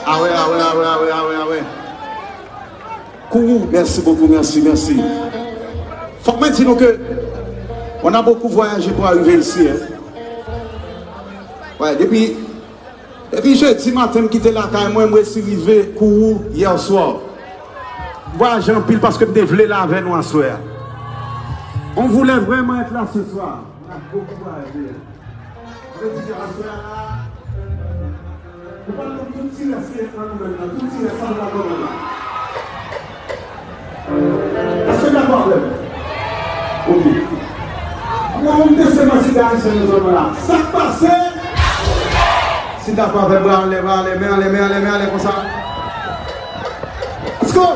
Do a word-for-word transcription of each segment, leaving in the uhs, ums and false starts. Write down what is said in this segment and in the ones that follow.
Awe, awe, awe, awe, awe, awe. Kourou, merci beaucoup, merci, merci. Fòk mwen di nou ke on a beaucoup voyagé pour arriver ici, hein. Wè, depi, depi jedi maten m kite lakay mwen, m resi rive Kourou yè swa. M vwayaje anpil paske m te vle la avè nou aswè a. On voulait vraiment être là ce soir. On a beaucoup voyagé. Sa vle di ke aswè a la, nou pral jwenn tout ti rès ki ret nan nou menm nan, tout ti rès sa nou pral jwenn la. Èske w dakò avè m? Ok. Mwen menm de se mwen si Ayisyen nou jwenn la. Sa k pase? Si w dakò avè m, bra anlè, bra anlè, men anlè, men anlè, men anlè konsa. Let's go!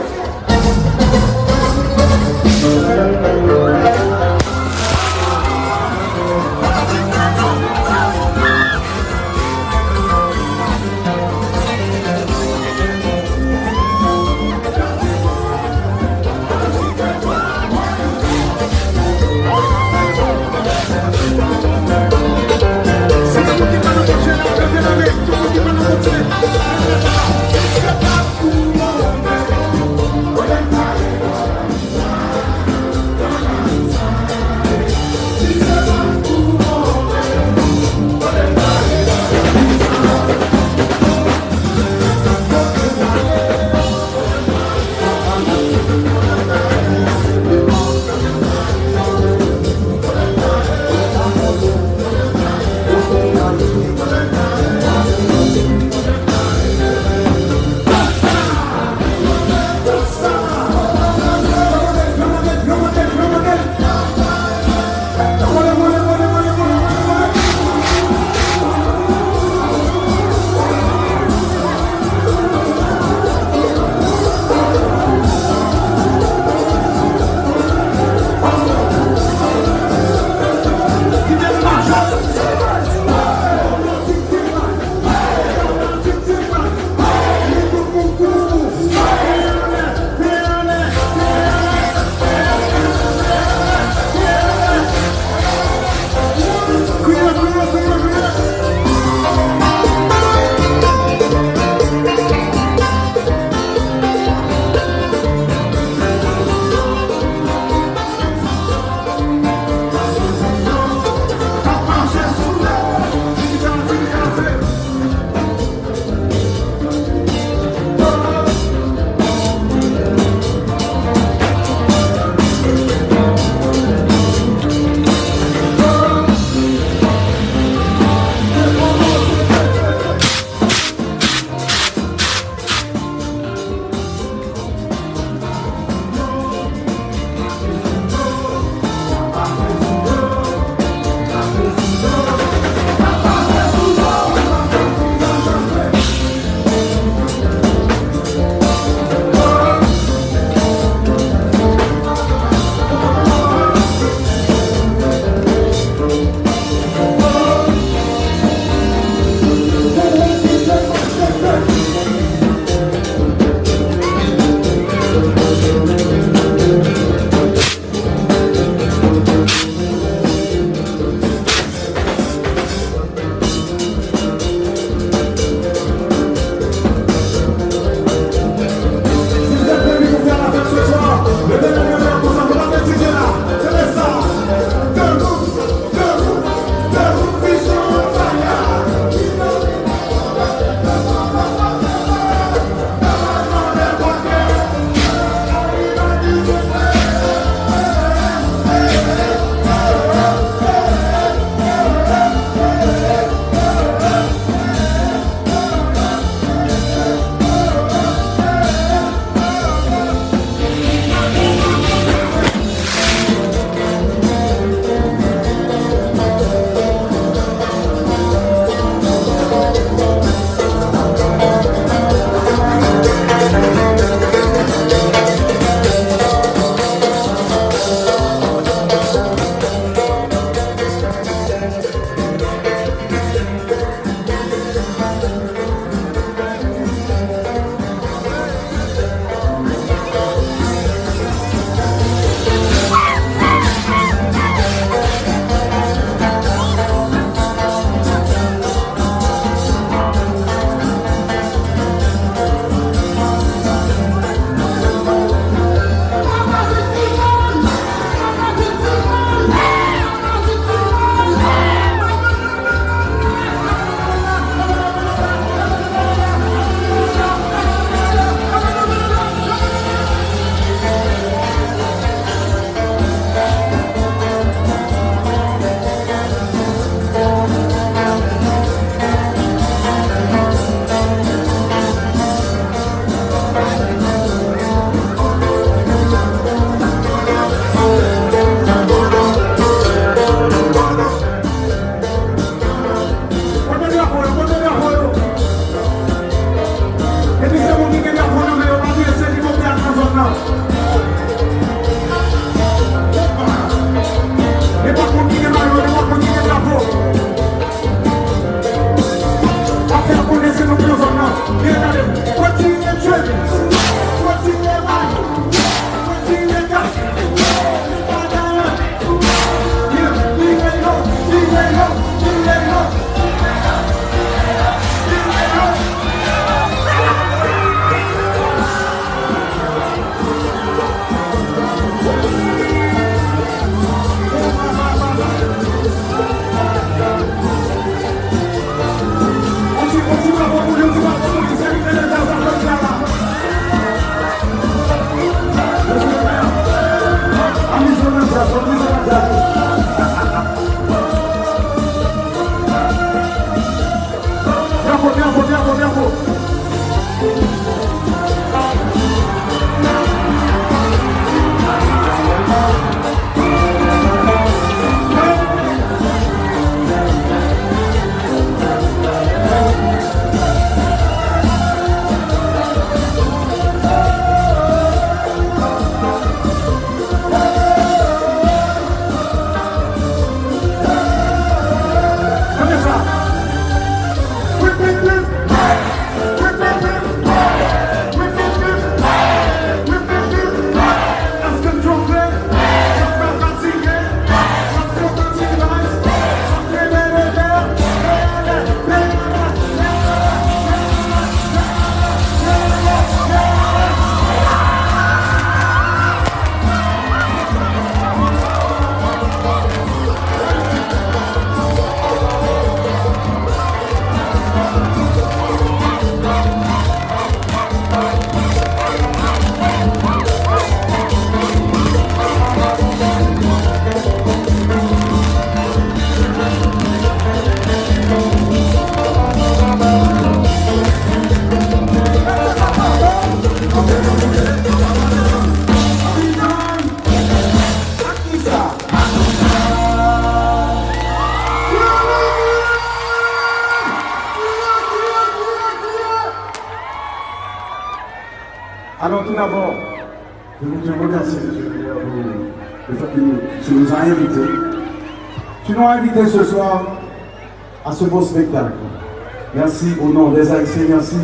Je voudrais remercier monsieur le maire pour le fait que nous, tu nous as invités. Tu nous as invités ce soir à ce beau spectacle. Merci au nom des Haïtiens, merci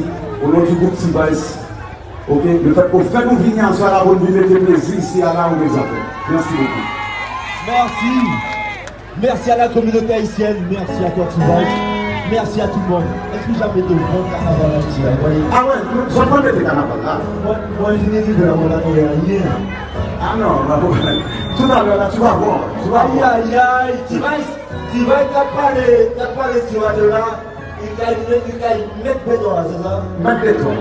au nom du groupe T-Vice. Ok, le fait ke w fè nou vini aswè a la pou n vin mete plezi isi a la, ou mezanmi. Merci beaucoup. Merci. Merci à la communauté haïtienne, merci à toi, T-Vice. Merci à tout le monde. Èske w ja mete yon bon kanaval Ayiti la? Mwen, ah ouais, nou, zòt mwen mete kanaval la. Mwen, mwen vini rive la, mwen pa tande anyen. Ah non, non, tout à l'heure là, tu vas voir, tu vas voir. Aïe, aïe, aïe, T-Vice, T-Vice, t'as parlé, t'as parlé sur la de là. Li kay met, li kay met beton la, se sa? Met beton.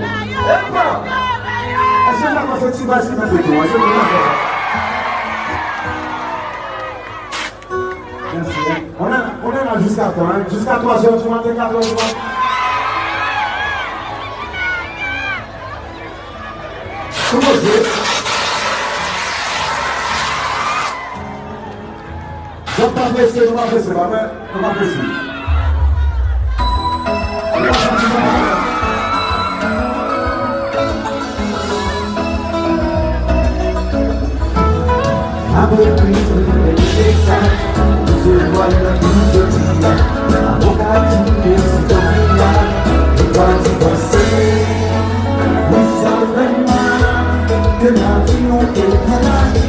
Epa! Èske n pa panse T-Vice ki met beton an? Èske nou dakò? Merci, hein. On est, on est là jusqu'à quand, hein? Jusqu'à trois heures du matin, quatre heures du matin. Tou poze. Donk, pa prese, nou pa prese, pa vre? Nou pa prese. Apre kriz, nou fè spektak, nou se vwal nan tout jodi a. Avoka di nou se jodi a, nou pa di pase. Wi, sa vrèman, ke lavi nou te travay.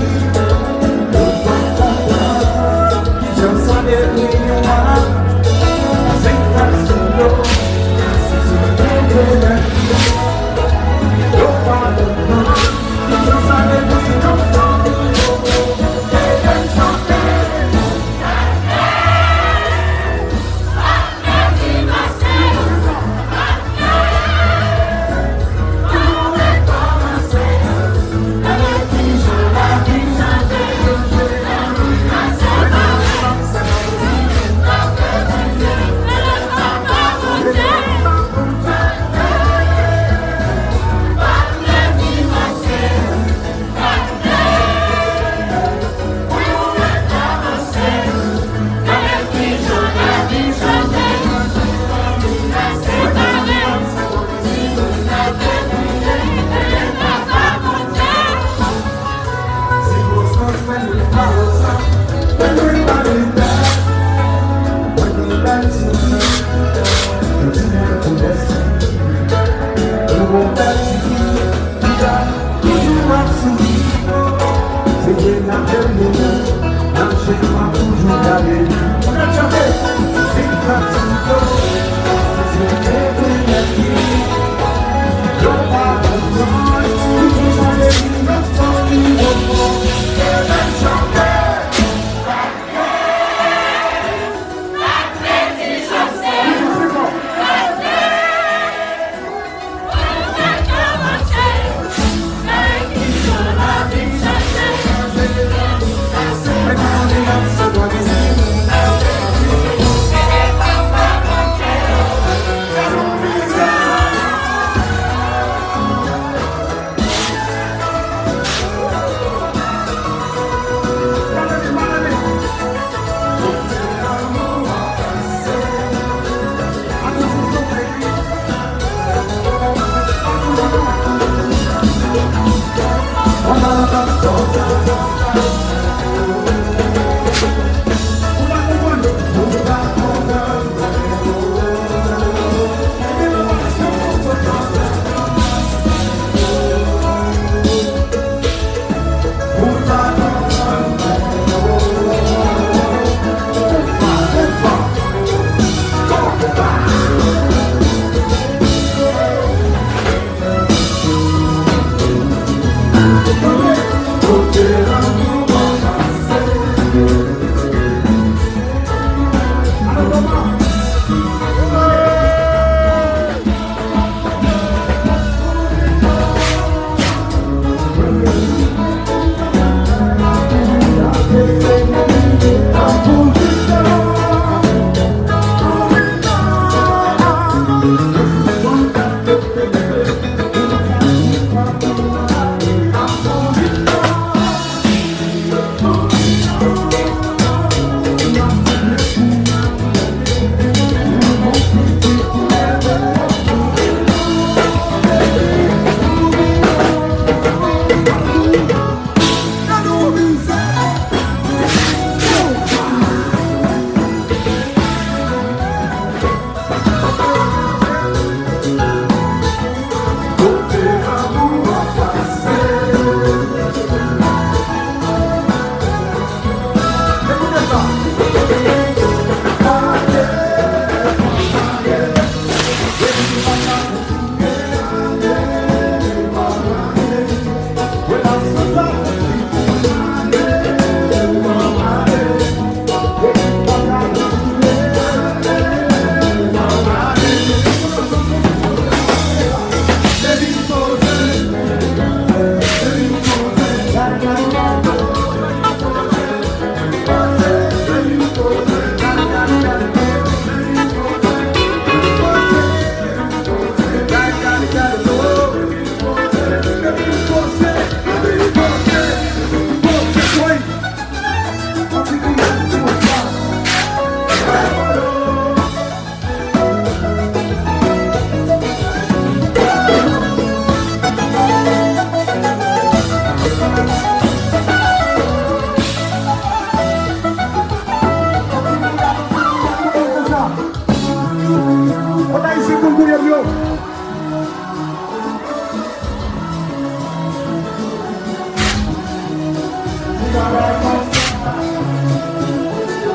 Kot Ayisyen konn gouye m yo?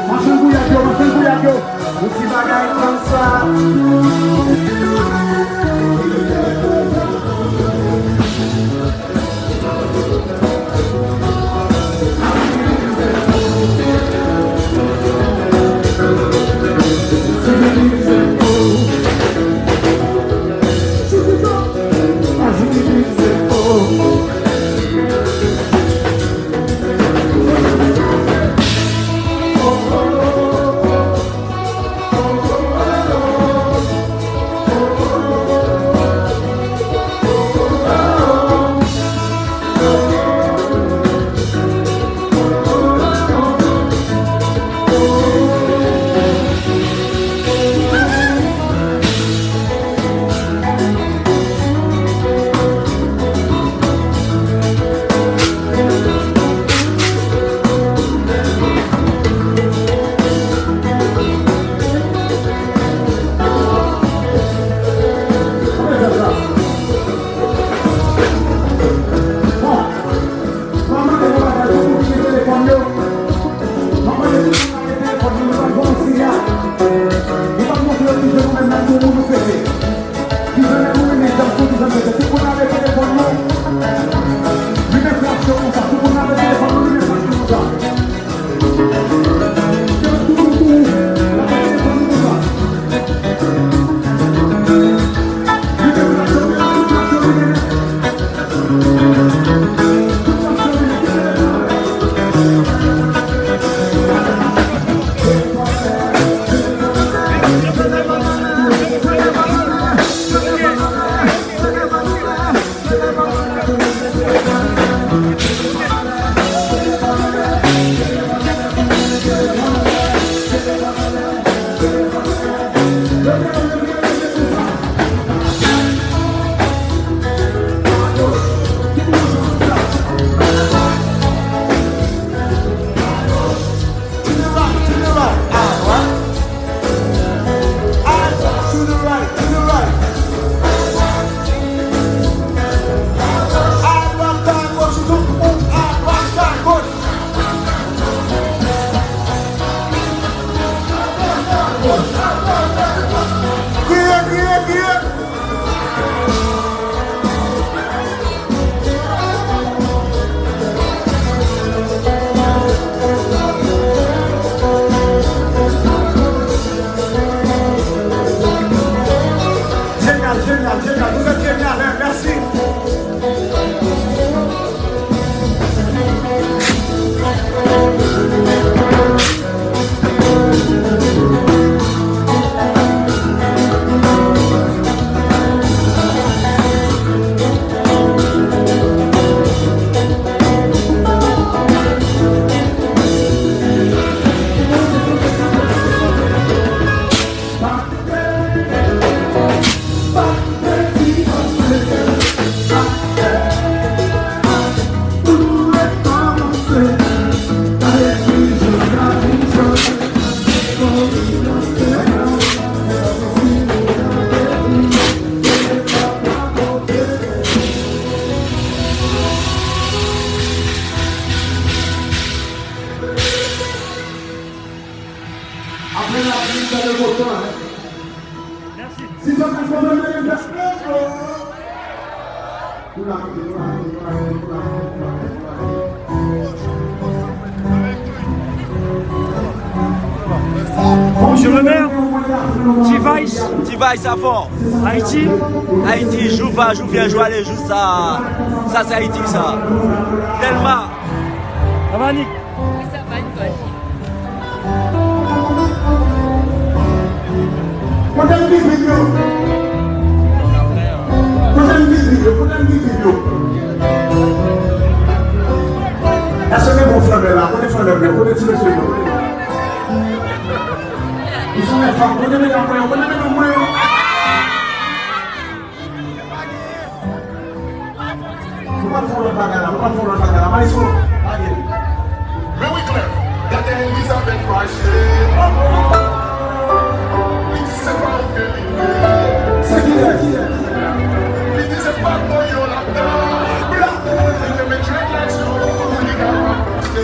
Machann gouyad yo, machann gouyad yo. Yon ti bagay konsa. To the right, to the right, à droite. À droite, to the right, to the right. À droite, à gauche, tout le monde, à droite, à gauche. Kriye, kriye, kriye. Jenyal, jenyal, jenyal. Vous êtes génial, hein? Merci. Apre lapli, sa de bo tan, hein. Si sa pa fè mwen menm, pou la, pou la, pou la. Bonjou, le maire. T-Vice. T-Vice, sa fò. Ayiti. Ayiti, jou va, jou vyen, jou ale, jou sa. Sa, se Ayiti, sa. Dèlma. Kote m pitit yo? Kote m pitit yo? Kote m pitit yo? Èske gen bon flannè la? Kote flannè yo? Kote ti mesye yo? Kote yo? Misye lè fanm, kote medam mwen yo? Kote medam mwen yo? Nou pral fè yon lòt bagay la, nou pral fè yon lòt bagay la. Maestro, pa gen. Men wi, Clef, gade Elizabeth mache. Li di se pa ou ke li vle. Se kilès? Li di se pa mwen yo l ap tann. Li te met dreadlocks yo pou li kapab mache.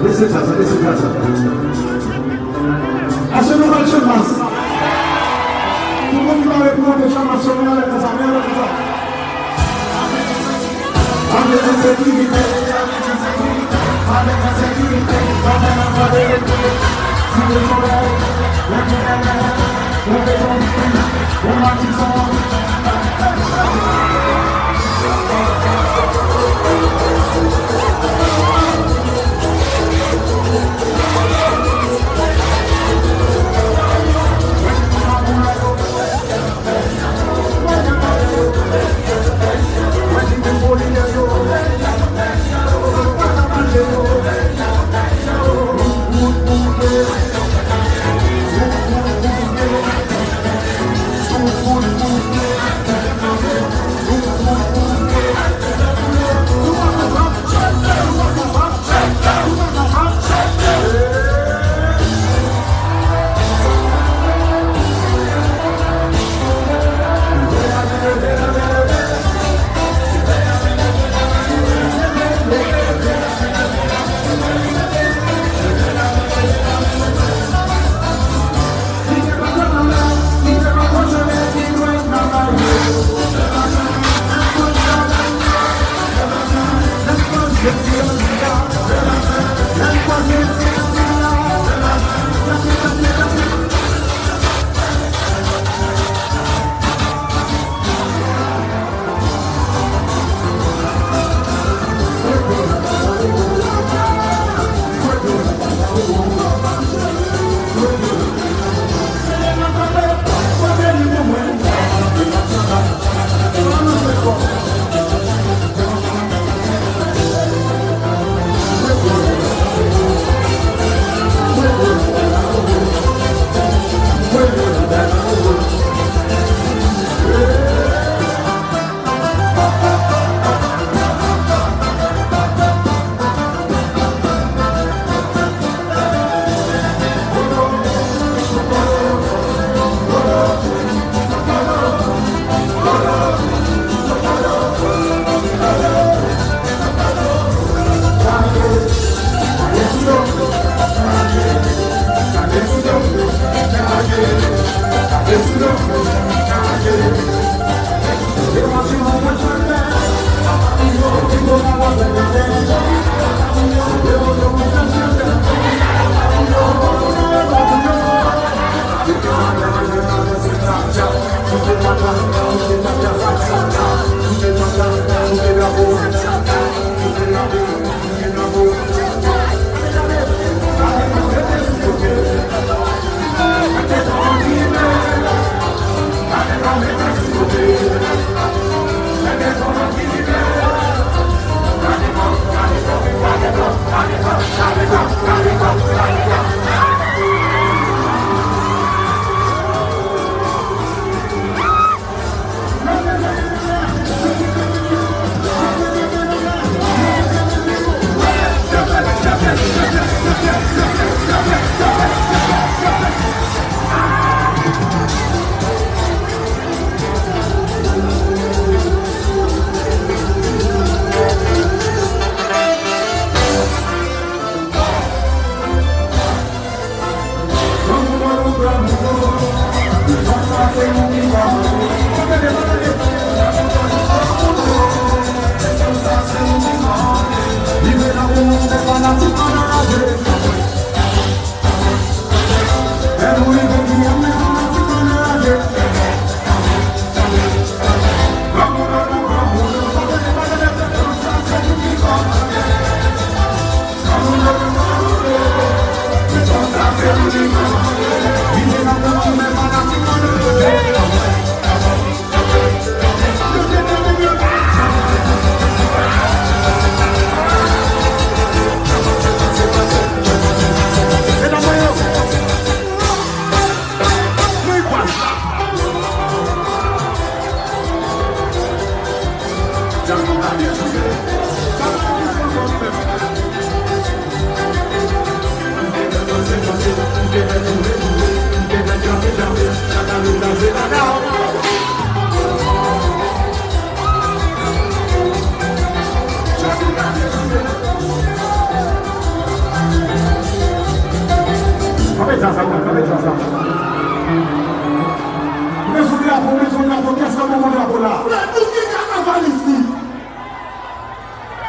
Tande sa, tande sa, tande sa. Èske nou pral chanmas? Tout moun ki pa reprezante chanmas yo, men anlè konsa, men anlè konsa. Anlè konsa, anlè konsa.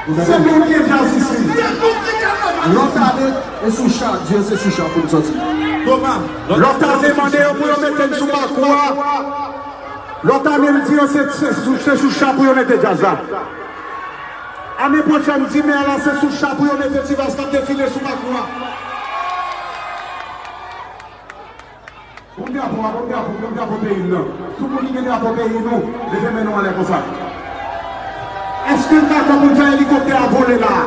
Se pou nou gen djaz isit. Lòt ane, e sou cha, di yo se sou cha pou n sòti. Lòt ane, mande yo pou yo mete n sou bakou a. Lòt ane, m di yo se, se sou, se sou cha pou yo mete djaz la. Ane pwochèn, di mè la, se sou cha pou yo mete Ti Vaz k ap defile sou bakou a. Bon drapo a, bon drapo, bon drapo peyi n nan. Tout moun ki gen drapo peyi nou, leve men nou anlè konsa. Èske n dakò pou n fè elikoptè a vole la a?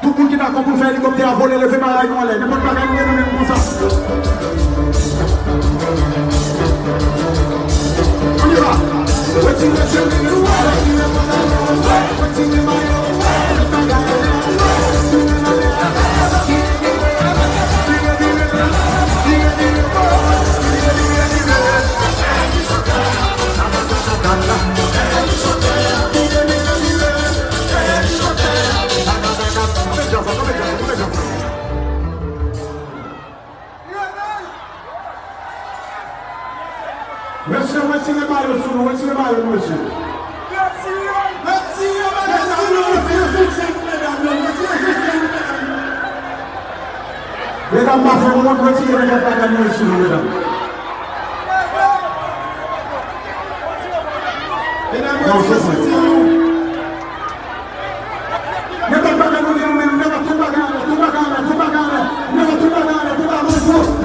Tout moun ki dakò pou n fè elikoptè a vole, leve maray nou anlè. Nenpòt bagay nou ye, nou menm konsa. On y va. Retire chemise nou, retire pantalon, retire mayo. Mesye, retire mayo sou nou, retire mayo nou, mesye. Retire, retire mayo sou nou, retire soutyen nou, medam yo, retire soutyen nou, medam yo. Medam, pa fè wont, retire nenpòt bagay nou sou nou, medam. Medam, retire soutyen nou. Nenpòt bagay nou gen nou menm, nenpòt tout bagay anlè, tout bagay anlè, tout bagay anlè, nenpòt tout bagay anlè, tout bagay anlè, tout.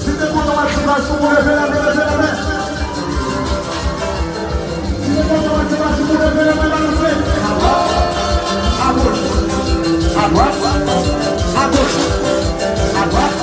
Si te kontan wè ti bas pou mwen, leve la men, leve la men. Si te kontan wè ti bas pou mwen, leve la men, balanse. Agoch, agoch, agoch, agoch, agoch.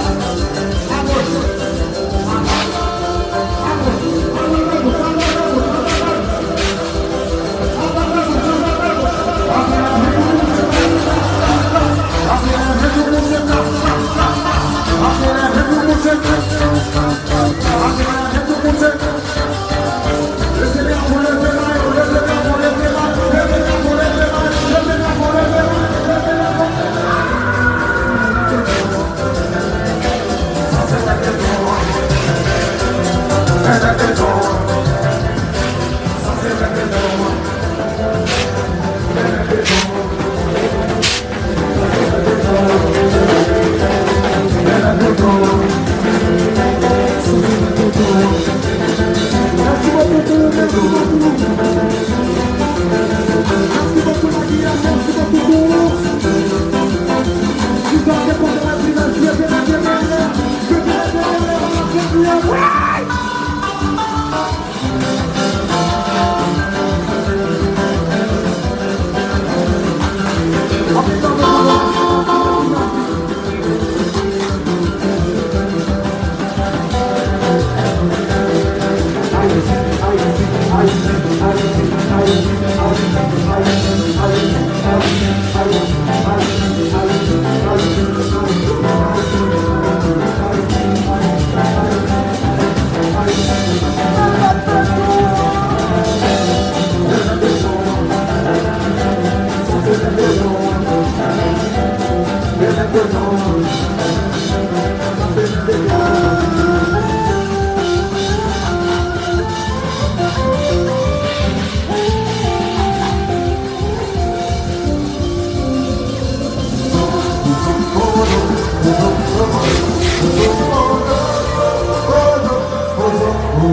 Lapè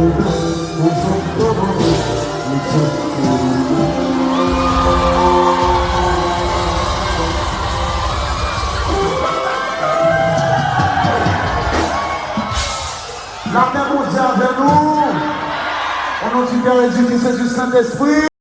Bondye avè nou. O non di Pè e di Fis e di Sentespri.